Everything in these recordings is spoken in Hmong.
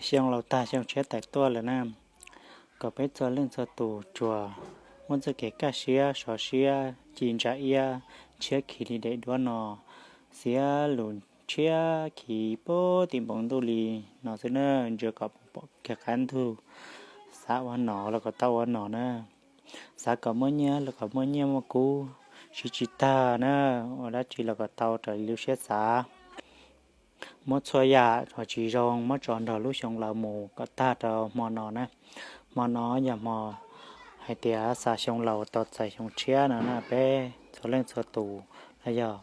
Xyoo laus tag xyoo tshiab tawm tuaj lawm na, kom peb txhua leej txhua tus tsuas muab txoj kev kaj siab sov siab ci ntsa iab ntshiab khi li daim duab no, xiav lus ntshiab khi puag tim npoo ntuj li no xwb na, ntsia kom pom kiag qab ntug. Xav ua nom los kom tau ua nom na, xav kom muaj nyiaj los kom muaj nyiaj muaj kub siv tsis tag na, ua dab tsi los kom tau raws li lub siab xav. Muab txhua yam uas tsis zoo muab tso nrog lub xyoo laus mus kom tag rau hmo no na. Hmo no yog hmo hais tias xa xyoo laus tos txais xyoo tshiab no na, peb txhua leej txhua tus los yog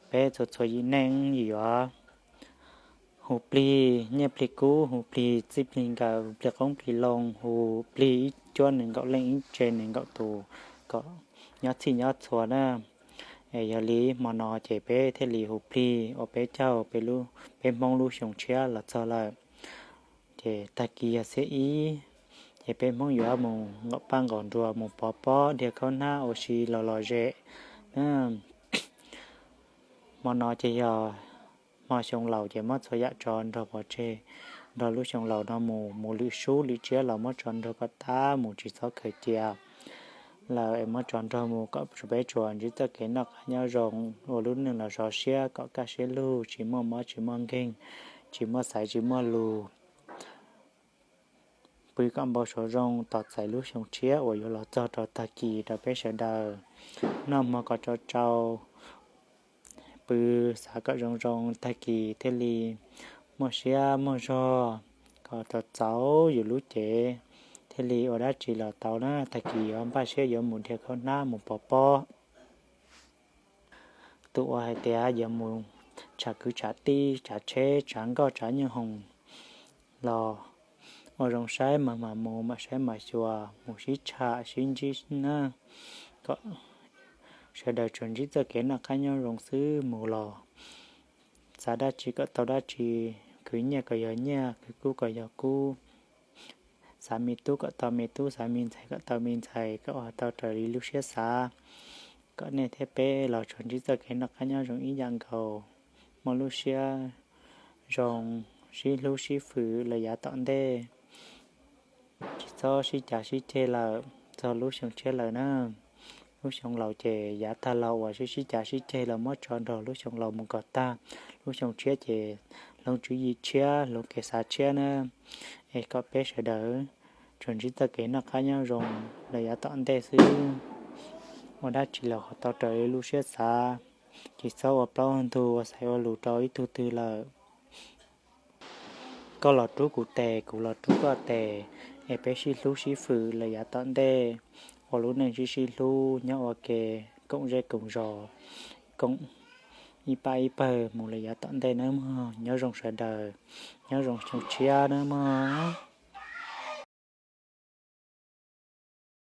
peb txhua txhua yim neej yuav hu plig nyiaj plig kub, hu plig txij plig nkawm, hu plig qoob plig loo, hu plig ib cuab nees nkaum leej, ib tse nees nkaum tus, kom nyob txhij nyob txhua na. Es yog li hmo no ces peb thiaj li hu plig ua peb caug peb Hmoob lub xyoo tshiab los txog lawm. Ces tag kis yog xiab ib, ces peb Hmoob yuav mus nqaum paj nqaum nruas, mus pov pob, dhia khaub hnab ua si los lom zem. Hmo no ces yog hmo xyoo laus ces muab txhua yam tso nrog pov tseg, nrog lub xyoo laus no mus, mus lwm sub lwm tsiab los muab tso nrog kom tag mus, tsis txhob khaws cia lawm es muab tso nrog mus kom peb tsuas ntsib txoj kev noj qab nyob zoo, ua lub neej los sov siab, kom kaj siab lug, tsis muaj mob tsis muaj nkeeg, tsis muaj xaiv tsis muaj lus. Pw kom npau suav zoo tos txais lub xyoo tshiab uas yuav los txog rau tag kis rau peb sawv daws. Noj hmo kom tsau tsau, pw xav kom zoo zoo, tag kis thiaj li muaj siab muaj zog, kom txaus txaus yus lub cev, thiaj li ua dab tsi los tau na. Tag kis yuav npaj siab yuav mus dhia khaub hnab mus pov pob. Tus uas hais tias yuav mus tshav kwv tshav tij, tshav tsheb, tshav nkoj tshav nyoob hoom los ua zoo saib mas mam mus, mam saib mas xyuas, mus sib tsham sib ntsib na, kom sawv daws tsuas ntsib txoj kev noj qab nyob zoo xwb mus los. Xav dab tsi kom tau dab tsi, khwv nyiaj kom yog nyiaj, khwv kub kom yog kub, xav me tub kom tau me tub, xav me ntxhais kom tau me ntxhais, kom ua tau raws li lub siab xav, kom nej thiab peb los tsuas ntsib txoj kev noj qab nyob zoo ib yam nkaus, muaj lub siab zoo, sib hlub sib fwm lawm yav tom ntej. Tsis txhob sib cav sib ceg lawm txog lub xyoo tshiab lawm na. Lub xyoo laus ces yav tag los uas sib sib cav sib ceg los muab tso nrog lub xyoo laus mus kom tag. Lub xyoo tshiab ces hloov tswv yim tshiab, hloov kev xav tshiab na, es kom peb sawv daws tsuas ntsib txoj kev noj qab nyob zoo lawm yav tom ntej xwb. Ua dab tsi los kom tau raws li lub siab xav, tsis txhob ua plaub ntug ua xaiv ua lus rau ib tug twg lawm. Koj los rub kuv tes, kuv los rub koj tes, es peb sib hlub sib fwm lawm yav tom ntej, ua lub neej sib sib hlub nyob ua ke, koom zej koom zos, koom ib pab ib pawg mus lawm yav tom ntej nawb mog. Nyob zoo sawv daws, nyob zoo xyoo tshiab nawb mog.